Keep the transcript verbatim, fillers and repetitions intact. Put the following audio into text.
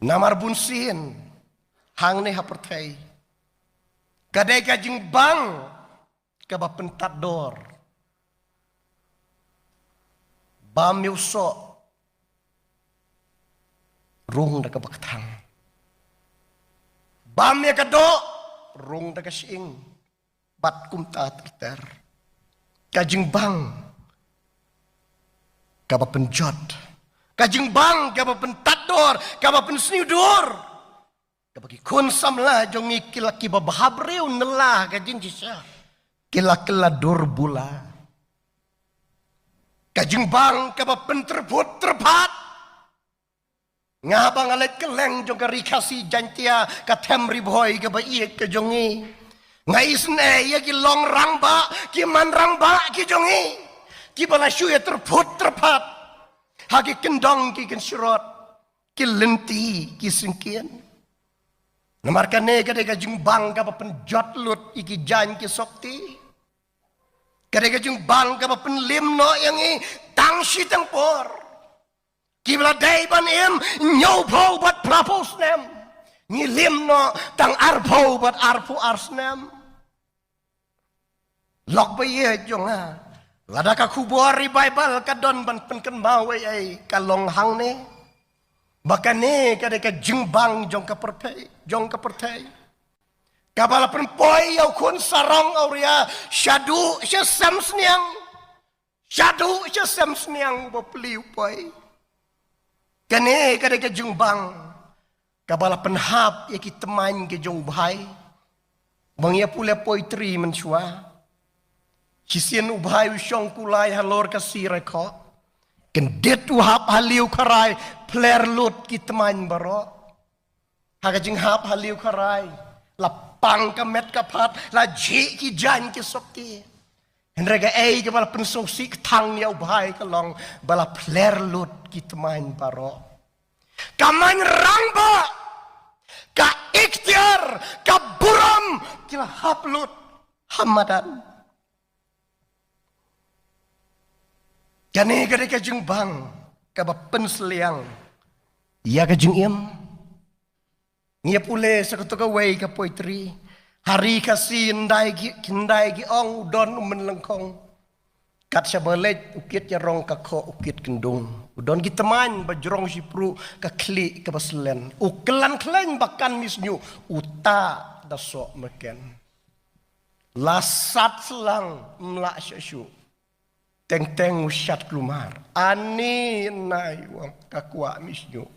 Namar bunsien hangne ha pyrthei ka dei ka jingbang kaba pyntatdor. Bam ïa u soh, rung da kaba kthang. Bam ïa ka doh, rung da ka shyieng. Bad kumta ter ter. Ka jingbang kaba pynjot, ka jingbang kaba pyntatdor, kaba pynsniewdur, kaba ki khun samla jong ngi ki la, kiba bhabriew ne la ka jingshisha, ki la kylla dur bula. Ka jingbang kaba pyntyrphut tyrphat. Nga ba nga leit kylleng jong ka Ri Khasi Jaiñtia, ka them Ri Bhoi kaba ïeit ka jong ngi, nga isynei ïa ki long rangbah, ki man rangbah ki jong ngi, kiba la shu ïa tyrphut tyrphat ha ki kyndong ki kynsyrot, ki lynti ki syngkien. Namar kane ka dei ka jingbang kaba pynjot lut ïa ki jaiñ ki sopti. Ka dei ka jingbang kaba pynlim noh ïa ngi tang shiteng por. Kiba la dei ban im hynñiewphew bad phraphew snem, ngi lim noh tang arphew bad arphew ar snem. Lok ba ïeit jong nga, lada ka khubor ri Baibl ka don ban pynkynmaw ei ei, ka long hangne ba kane ka dei ka jingbang jong ka pyrthei, jong ka pyrthei, kaba la pynpoi ïa u khun sarong awria shaduh sha sem sniang, shaduh sha sem sniang, uba plie u poi. Kane ka dei ka jingbang kaba la pynhap ïa ki tmaiñ ki jong u bhai. Ba ngi ïa pule poetry mynshuwa. Shisien u bhai u shong kulai halor ka sir ai kho. Kyndit u hap ha Liu Kharai, phler lut ki tmaiñ baroh. Ha ka jinghap ha Liu Kharai, la pang ka met ka phad, la jih ki jaiñ ki sopti. Hynrei kaei kaba la pynsngewsih kthang ïa u bhai ka long ba la phler lut ki tmaiñ baroh. Ka main rangbah, ka ikhtiar, ka burom, ki la hap lut ha madan. Kane ka dei ka jingbang kaba pynsliang ïa ka jingim. Ngi ïa pule sa kato kawei ka poetry. Ha Ri Khasi hyndai ki, hyndai ki ong, u don u mynlyngkhong. Kat shaba leit u kit ïarong ka khoh u kit kyndung. U don ki tmaiñ ba jrong shipruh, ka khlieh kaba slen. U klan khlaiñ ba kan misñiuh, u tah da soh meken. La sat slang mlak sha shuh. Teng teng u shat kulmar. Ani nai wang ka kwah misñiuh.